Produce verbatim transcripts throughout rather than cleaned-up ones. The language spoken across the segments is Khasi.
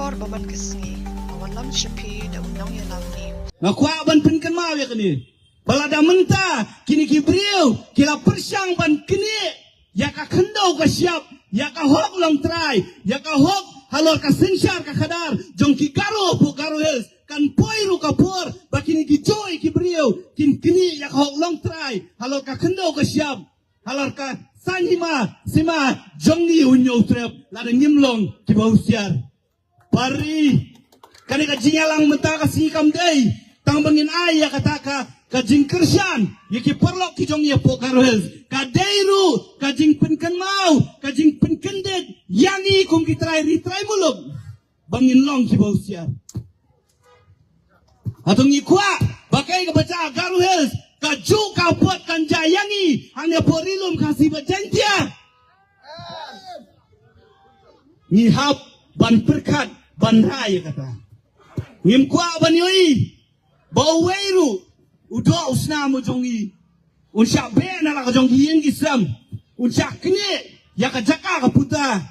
Ba man ka sngi, a wallam sha phi da u nongïalam ni. Nga kwah ban pynkynmaw ïa kane. Ba lada mynta, kine ki briew, ki la pyrshang ban knieh ïa ka khyndew ka shyiap, ïa ka hok longtrai, ïa ka hok halor ka synshar ka khadar jong ki Garo hapoh Garo Hills, kan poi ruh ka por ba kine ki joi ki briew kin knieh ïa ka hok longtrai halor ka khyndew ka shyiap, halor ka saiñ hima sima jong ngi u Hynñiewtrep, lada ngim long kiba husiar. Pari, kane ka jingïalang mynta ka sngi kam dei tang ba ngin ai ïa kata ka, ka jingkyrshan ïa ki paralok ki jong ngi hapoh Garo Hills. Ka dei ruh ka jingpynkynmaw, ka jingpynkyndit ïa ngi kum ki trai ri trai muluk ba ngin long kiba husiar. Hato ngi kwah ba kaei kaba jia ha Garo Hills, ka juh ka put kan jia ïa ngi hangne hapoh Ri Lum Khasi bad Jaiñtia? Ngi hap ban pyrkhat, ban rai ïa kata. Ngim kwah ban ïohi ba uwei ruh u doh u snam u jong ngi un shah beh na la ka jong ki ïing ki sem, un shah knieh ïa ka jaka ka puta,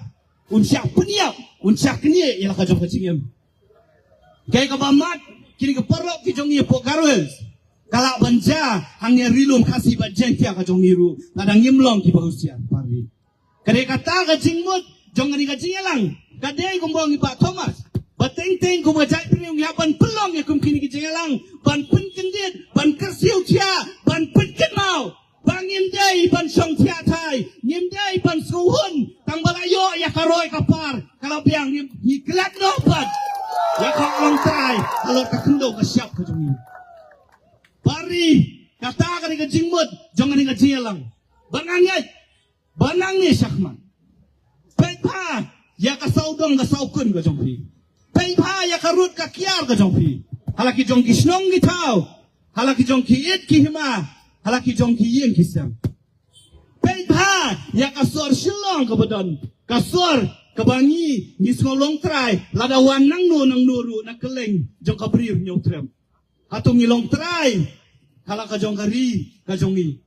un shah pynïap, un shah knieh ïa la ka jong ka jingim. Kaei kaba mad, kine ki paralok ki jong ngi hapoh Garo Hills, ka lah ban jia hangne Ri Lum Khasi bad Jaiñtia ka jong ngi ruh lada ngim long kiba husiar. Pari, ka dei kata ka jingmut jong kane ka jingïalang. Ka dei kumba ong i Bah Thomas, ba teng teng kum ka jaitbynriew ngi hap ban pynlong ïa kum kine ki jingïalang, ban pynkyndit, ban kyrsiew thiah, ban pynkynmaw ba ngim dei ban shong thiah thai, ngim dei ban sngewhun tang ba la ïoh ïa ka roi ka par ka la biang. Ngi, ngi klet noh pat ïa ka hok longtrai halor ka khyndew ka shyiap ka jong ngi. Pari, kata ka dei ka jingmut jong kane ka jingïalang. Ba nga ngeit ba nangne shakhmat, peit bha ïa ka sawdong ka sawkun ka jong phi. Peit bha ïa ka rud ka kiar ka jong phi, ha la ki jong ki shnong ki thaw, ha la ki jong ki it ki hima, ha la ki jong ki ïing ki sem. Peit bha ïa ka sor Shillong kaba don, ka sor kaba ngi, ngi sngew longtrai lada wan nangno nangno ruh na kylleng jong ka Bri u Hynñiewtrep. Hato ngi longtrai ha la ka jong ka ri ka jong ngi?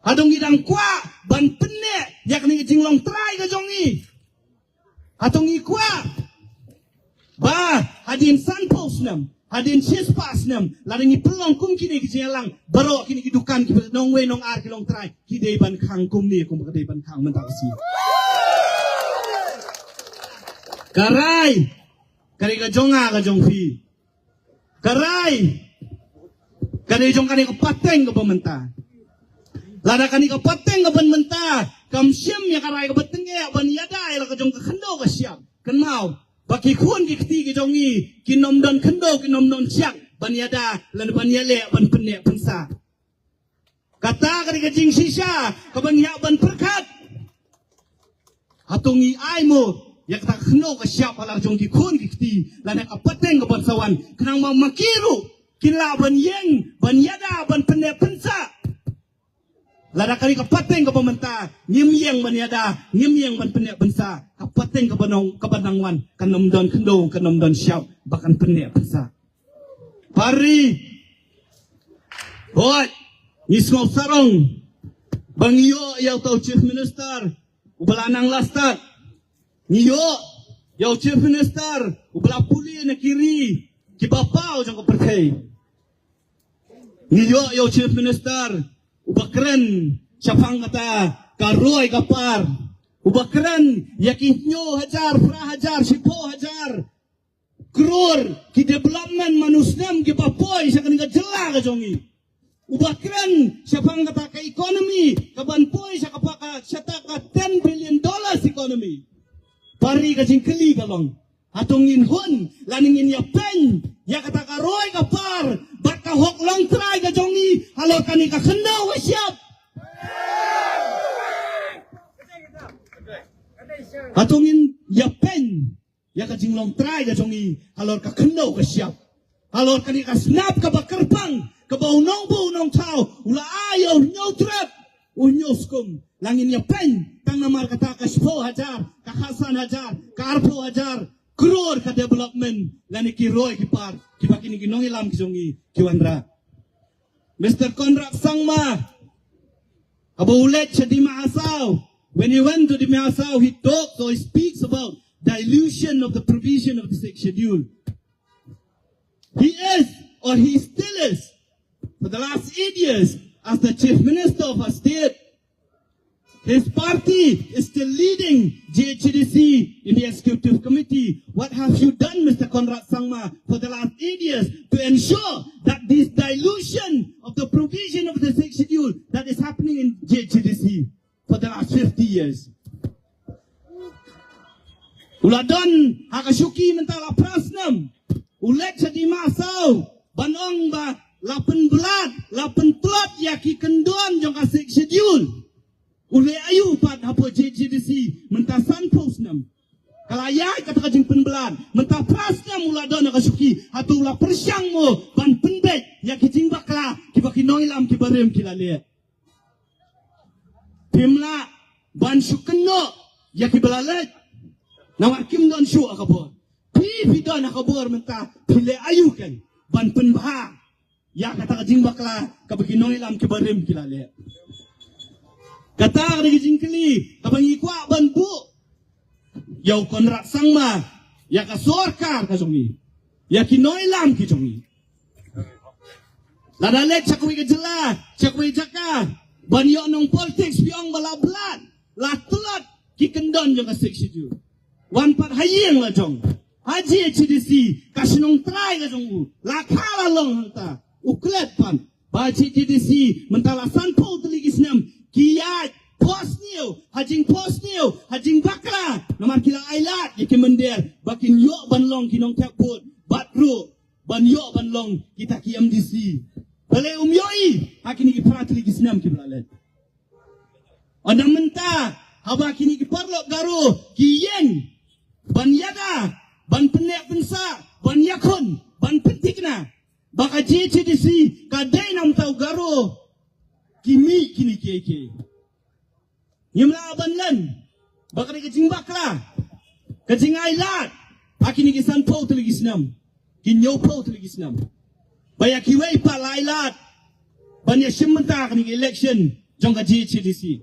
Hato ngi dang kwah ban pynneh ïa kane ka jinglongtrai ka jong ngi? Hato ngi kwah ba hadien sanphew snem, hadien shispah snem, lada ngi pynlong kum kine ki jingïalang, baroh kine ki dukan kiba nongwei nongar ki longtrai ki dei ban khang kumne kumba ka dei ban khang mynta ka sngi? Ka rai ka dei ka jong nga ka jong phi. Ka rai ka dei jong kane ka pateng kaba mynta. Lada kane ka pateng kaba mynta kam shim ïa ka rai kaba tyngeh ban ïada ïa la ka jong ka khyndew ka shyiap, kynmaw ba ki khun ki kti ki jong ngi kin ym don khyndew, kin ym don shyiap ban ïada lane ban ïaleh ban pynneh pynsah. Kata ka dei ka jingshisha kaba ngi hap ban pyrkhat. Hato ngi ai mo ïa kata ka khyndew ka shyiap ha la jong ki khun ki kti lane ka pateng ka ban sa wan, khnang ba ma ki ruh kin lah ban ïeng ban ïada ban pynneh pynsah? Lada ka dei ka pateng kaba mynta ngim ïeng ban ïada, ngim ïeng ban pynneh pynsah, ka pateng kaba nang, kaba nang wan kan ym don khyndew, kan ym don shyiap ba kan pynneh pynsah. Pari, hooid, ngi sngew sarong ba ngi ïoh ïa uta u Chief Minister uba la nang la stad. Ngi ïoh ïa u Chief Minister uba la pule na ki ri kiba paw jong ka pyrthei. Ngi ïoh ïa u Chief Minister uba kren shaphang kata ka roi ka par, uba kren ïa ki hynñiew hajar, phra hajar, shiphew hajar klur ki development man u snem kiba poi sha kane ka jylla ka jong ngi. Uba kren shaphang kata ka economy kaban poi sha ka pa ka, shata ka ten billion dollars economy. Pari, ka jingkylli ka long, hato ngin hun lane ngin ïapeiñ ïa kata ka roi ka par bad ka hok longtrai ka jong ngi halor kane ka khyndew ka shyiap? Hato ngin ïapeiñ ïa ka jinglongtrai ka jong ngi halor ka khyndew ka shyiap, halor kane ka snap kaba kyrpang kaba u nongbuh u nongthaw u la ai ïa u Hynñiewtrep, u Hynñiewskum? La ngin ïapeiñ tang namar kata ka shiphew hajar, ka khatsan hajar, ka arphew hajar klur ka development lane ki roi ki par kiba kine ki nongïalam ki jong ngi ki wanrah? Mister Conrad Sangma, haba u leit sha Dima Hasao, when he went to Dima Hasao, he talks or he speaks about dilution of the provision of the Sixth Schedule. He is, or he still is, for the last eight years, as the Chief Minister of our state, his party is still leading G H A D C in the executive committee. What have you done, Mister Conrad Sangma, for the last eight years to ensure that this dilution of the provision of the Sixth Schedule that is happening in G H A D C for the last fifty years? U la don ha ka shuki mynta la phra snem. U leit sha Dima Hasao ban ong ba la pynblad, la pyntlot ïa ki kyndon jong ka Sixth Schedule. U leh aïu pat hapoh G H A D C mynta sanphew snem? Ka la ïaid kata ka jingpynblad, mynta phra snem u la don ha ka shuki. Hato u la pyrshang mo ban pynbeit ïa ki jingbakla kiba ki nongïalam kiba rim ki la leh? Phim lah ban shu kynnoh ïa kiba la leit, namar kim don shuh ha ka bor. Phi, phi don ha ka bor mynta, phi leh aïu kan ban pynbha ïa kata ka jingbakla kaba ki nongïalam kiba rim ki la leh? Kata ka dei ka jingkylli kaba ngi kwah ban buh ïa u Conrad Sangma, ïa ka sorkar ka jong ngi, ïa ki nongïalam ki jong ngi. Lada leit sha kawei ka jylla, sha kawei jaka, ban ïoh nong politics, phi ong ba la blad, la tlot ki kyndon jong ka Sixth Schedule. Wan pat ha ïing la jong, ha G H A D C, ka shnong trai ka jong u, la kha la long hangta. U klet pat ba G H A D C mynta la sanphew tylli ki snem ki ïaid phohsniew ha jingphohsniew ha jingbakla, namar ki la ailad ïa ki mynder ba kin ïoh ban long ki nongthep vote bad ruh ban ïoh ban long kita ki M D C. Balei um ïohi ha kine ki phra tylli ki snem kiba la leit? Ynda mynta haba kine ki paralok Garo ki ïeng ban ïada, ban pynneh pynsah, ban ïakhun, ban pynthikna ba ka G H A D C ka dei na bynta u Garo, ki mih kine kiei kiei. Ngim lah ban len ba ka dei ka jingbakla, ka jingailad ha kine ki sanphew tylli ki snem, ki hynñiewphew tylli ki snem, ba ïa kiwei pat la ailad ban ïashim bynta ha kane ka election jong ka G H A D C.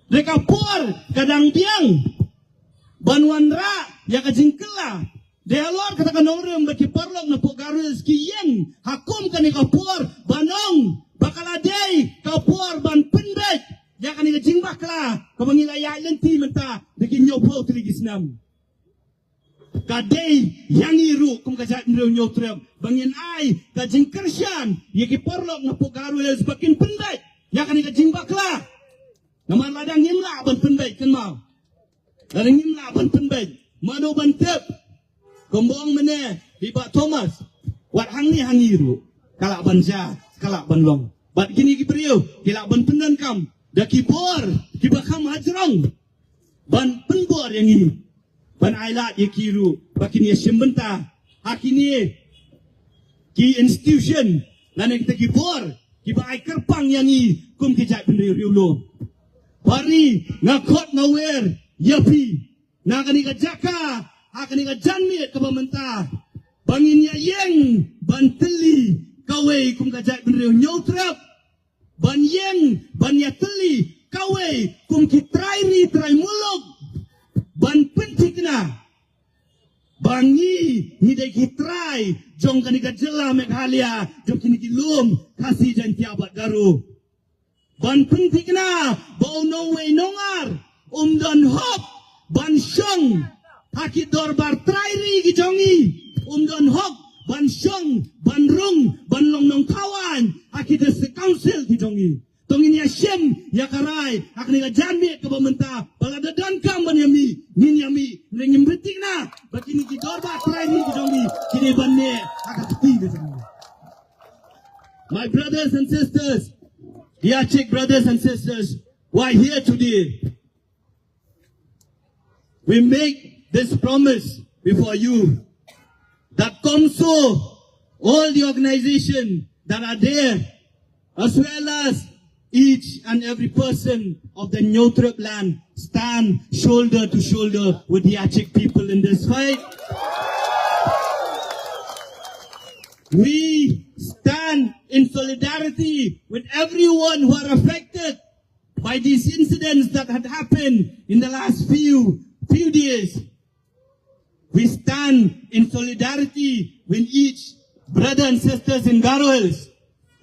Dei ka por ka dang biang ban wanrah ïa ka jingkylla. Dei halor kata ka nongrim ba ki paralok na pdeng Garo Hills ki ïeng ha kum kane ka por ban ong ba ka la dei ka por ban pynbeit ïa kane ka jingbakla kaba ngi la ïaid lynti mynta da ki hynñiewphew tylli ki snem. Ka dei ïa ngi ruh kum ka jaitbynriew Hynñiewtrep ba ngin ai ka jingkyrshan ïa ki paralok na pdeng Garo Hills ba kin pynbeit ïa kane ka jingbakla. Namar lada ngim lah ban pynbeit, kynmaw, lada ngim lah ban pynbeit, mano ban tip? Kumba ong mynne i Bah Thomas, wat hangne ha ngi ruh ka lah ban jia, ka lah ban long. Bad kine ki briew ki lah ban pyndonkam da ki bor kiba kham hajrong ban pynbor ïa ngi, ban ailad ïa ki ruh ba kin ïashim bynta ha kine ki institution lane kita ki bor kiba ai kyrpang ïa ngi kum ki jaitbynriew riewlum. Bari nga khot nga wer ïa phi na kane ka jaka ha kane ka janmiet kaba mynta ba ngin ïa ïeng ban tylli kawei kum ka jaitbynriew Hynñiewtrep, ban ïeng ban ïa tylli kawei kum ki trai ri trai muluk, ban pynthikna ba ngi, ngi dei ki trai jong kane ka jylla Meghalaya, jong kine ki lum Khasi, Jaiñtia bad Garo. Ban pynthikna ba u nongwei nongar um don hok ban shong ha ki dorbar trai ri ki jong ngi, um don hok ban shong, ban rung, ban long nongthaw aiñ ha ki district council ki jong ngi. To ngin ïa shim ïa ka rai ha kane ka janmiet kaba mynta, ba lada donkam ban ïa mih ngin ïa mih, hynrei ngim pynthikna ba kine ki dorbar trai ri ki jong ngi ki dei ban neh ha ka kti ka jong ngi. My brothers and sisters, Yachik brothers and sisters, who are here today, we make this promise before you that COMSO, all the organizations that are there, as well as each and every person of the Hynñiewtrep land, stand shoulder to shoulder with the Yachik people in this fight. We stand in solidarity with everyone who are affected by these incidents that had happened in the last few, few days. We stand in solidarity with each brother and sisters in Garo Hills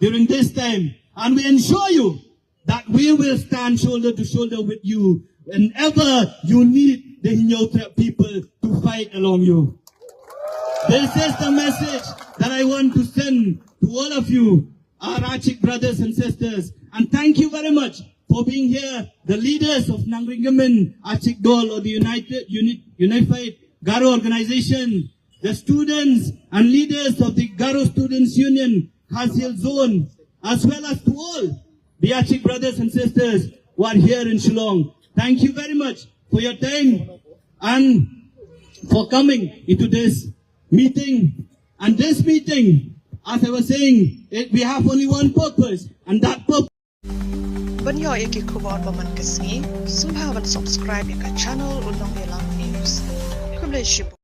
during this time, and we ensure you that we will stand shoulder to shoulder with you whenever you need the Hynñiewtrep people to fight along you. This is the message that I want to send to all of you, our Achik brothers and sisters. And thank you very much for being here, the leaders of Nangrigimin Achik Dol, or the United, Uni-, Unified Garo Organization, the students and leaders of the Garo Students Union, Khasi Hills Zone, as well as to all the Achik brothers and sisters who are here in Shillong. Thank you very much for your time and for coming into this meeting. And this meeting, as I was saying, it, we have only one purpose, and that purpose Ban ïoh ïa ki khubor ba man ka sngi, sngewbha ban subscribe ïa ka channel U Nongïalam News. Khublei shibun.